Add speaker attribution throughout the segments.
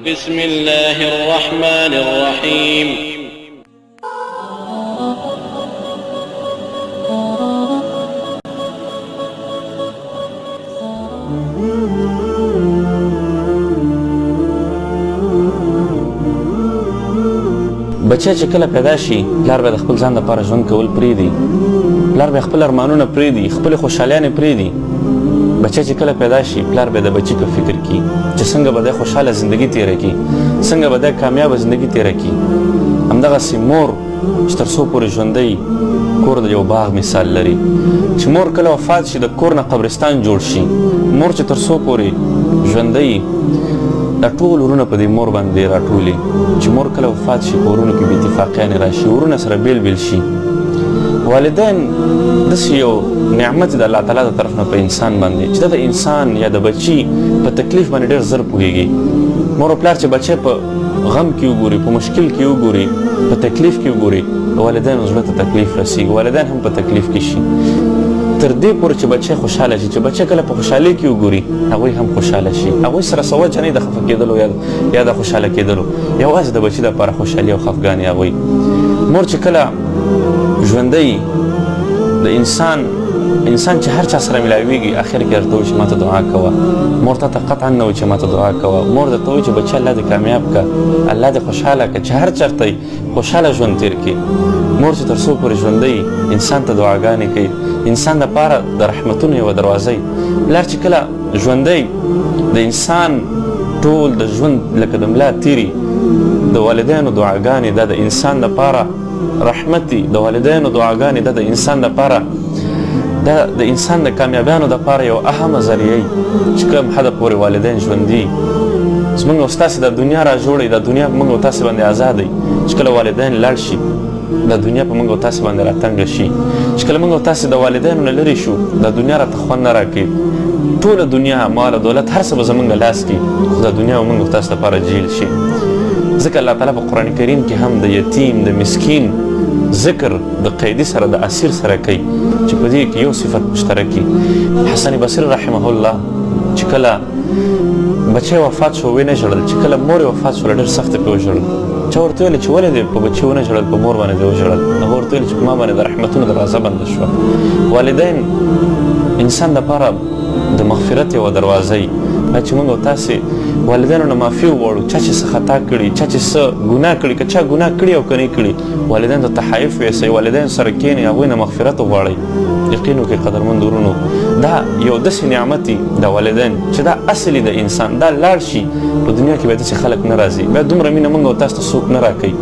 Speaker 1: بسم الله الرحمن الرحيم.
Speaker 2: بچی چې کله پیدا شي، پلار به د خپل ځان لپاره ژوند کول پرېږدي، پلار به خپل ارمانونه پرېږدي، خپلې خوشحالیانې پرېږدي. بچی چې کله پیدا شي، پلار به د بچي په فکر کې چې څنګه به دی خوشحاله زندګي تېره کړي، څنګه به دی کامیابه زندګي تېره کړي. همدغسې مور چې تر څو پورې ژوندی، کور د یو باغ مثال لري. چې مور کله وفات شي، د کور نه قبرستان جوړ شي. مور چې تر څو پورې ژوندی، دا ټول ورونه په دې مور باندې راټولي. چې مور کله وفات شي، په ورونو کې بې اتفاقیانې راشي، ورونه سره بېل بېل شي. والدین داسې یو نعمت د الله تعالی د طرف نه په انسان باندې چې دا د انسان یا د بچي په تکلیف باندې ډېر زر پوهېږي. مور او پلار چې بچی په غم کې وګوري، په مشکل کې وګوري، په تکلیف کې وګوري، د والدینو زړه ته تکلیف رسېږي، والدین هم په تکلیف کې شي، تر دې پورې چې بچی خوشحاله شي. چې بچی کله په خوشحالۍ کې وګوري، هغوی هم خوشحاله شي. هغوی سره څه وجه نه د خفه کېدلو یا د خوشحاله کېدلو، یوازې د بچي دپاره خوشحالي او خفګان یې هغوی. مور چې کله ژوندی، د انسان چې هر چا سره ملاویږي، اخر کې درته وایي چې ماته دعا کوه. مور تا ته قطعا نه وایي چې ماته دعا کوه، مور درته وایي چې بچیه الله دې کامیاب که، الله دې خوشحاله که، چې هر چېرته یې خوشحاله ژوند تېر کړي. مور چې تر څو پورې ژوندی، انسان ته دعاګانې کوي، انسان دپاره د رحمتونو یوه دروازه وي. پلار چې کله ژوندی، د انسان ټول د ژوند لکه د ملا تیري. د والدینو دعاګانې دا د انسان دپاره رحمت دي. د والدینو دعاګانې دا د انسان دپاره، دا د انسان د کامیابیانو دپاره یو اهمه ذریعه. چې کوم حده پورې والدین ژوندي، زمونږ او ستاسې دا دنیا را جوړوي، دا دنیا په موږ او تاسې باندې ازاده. چې کله والدین لاړ شي، دا دنیا په موږ او تاسې باندې راتنګه شي. چې کله موږ او تاسې د والدینو نه لرې شو، دا دنیا راته خوند نه راکوي. ټوله دنیا، مال او دولت، هر څه به زمونږ لاس کې، خو دا دنیا به موږ او تاسې لپاره جیل شي. ځکه الله تعالی په قرآن کریم کې هم د یتیم، د مسکین ذکر د قیدي سره، د اسیر سره کوي چې په دې کې یو صفت مشترک. حسن بصري رحمه الله چې کله بچی وفات شو، ویې نه ژړل. چې کله مور یې وفات شوله، ډېر سخت پرې وژړل. چا ورته ویل چې ولې دې په بچي ونه ژړل، په مور باندې دې وژړل؟ هغه ورته ویل چې په ما باندې د رحمتونو دروازه بنده شوه. والدین انسان دپاره د مغفرت یوه دروازه وي. باید چې موږ او تاسې والدینو نه معافي وغواړو، چا چې څه خطا کړي، چا چې څه ګناه کړي. که چا ګناه کړي او که نه کړي، والدین ته تحایف ویسئ، والدین سره کښېنئ، هغوی نه مغفرت وغواړئ. یقین وکړئ قدرمند ورونو، دا یو داسې نعمت دی د والدین چې دا اصلي د انسان. دا لاړ شي، په دنیا کې بیا داسې خلک نه راځي، بیا دومره مینه موږ او تاسو ته څوک نه راکوي،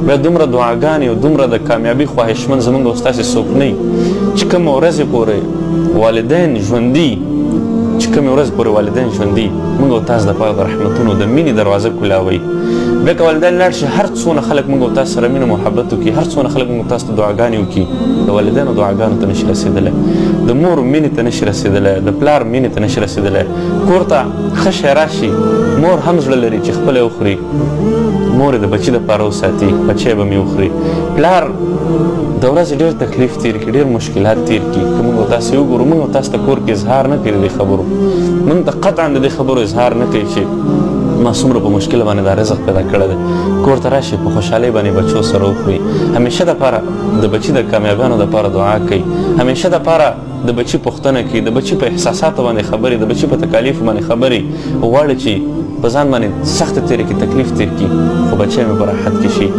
Speaker 2: بیا دومره دعاګانې او دومره د کامیابي خواهشمند زموږ او ستاسې څوک نه. چې کومه ورځې پورې والدین ژوندي، چې کومې ورځ پورې والدین ژوندي، موږ او تاسو دپاره د رحمتونو، د مینې دروازه کولاوي. بیا که والدین لاړ شي، هر څونه خلک موږ او تاسو سره مینه محبت وکړي، هر څونه خلک موږ او تاسو ته دعاګانې وکړي، د والدینو دعاګانو ته نشي رسېدلی، د مور مینې ته نشي رسېدلی، د پلار مینې ته نشي رسېدلی. کور ته ښه شی راشي، مور هم زړه لري چې خپله یې وخوري، مور یې د بچي دپاره وساتي، بچی به مې وخوري. پلار د ورځې ډېر تکلیف تېر کړي، ډېر مشکلات تېر کړي. که موږ او تاسې وګورو، موږ او تاسو ته کور کې اظهار نه کوي د دې خبرو، موږ ته قطعا د دې خبرو اظهار نه کوي چې ما څومره په مشکل باندې دا رزق پیدا کړی دی. کور ته راشي، په خوشحالۍ باندې بچو سره وخوري، همیشه دپاره د بچي د کامیابیانو دپاره دعا کوي، همیشه دپاره د بچي پوښتنه کوي، د بچي په احساساتو باندې خبرې، د بچي په تکالیفو باندې خبرې. غواړي چې په ځان باندې سخته تېرې کړي، تکلیف تېر کړي، خو بچی مې په راحت کې شي.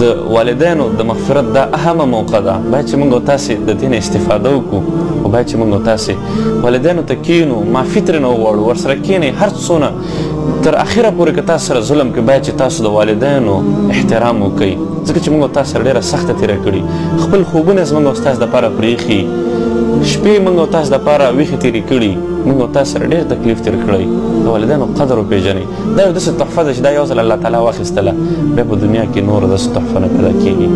Speaker 2: د والدینو د مغفرت دا اهمه موقع ده. باید چې موږ او تاسې د دې نه استفاده وکړو او باید چې موږ او تاسې والدینو ته کینو، معافي ترېنه وغواړو، ورسره کینئ. هر څونه تر اخره پورې که تاسو سره ظلم کوي، باید چې تاسو د والدینو احترام وکړئ، ځکه چې موږ او تاسو سره ډېره سخته تېره کړي. خپل خوبونه زموږ او ستاسو دپاره پرېښي، شپې موږ او تاسو دپاره ویښې تېرې کړي، موږ او تاسو سره ډېر تکلیف تېر کړی. د والدینو قدر وپېژنئ. دا یو داسې تحفه ده چې دا یو ځل الله تعالی واخیستله، بیا په دنیا کې نور داسې تحفه نه پیدا کېږي.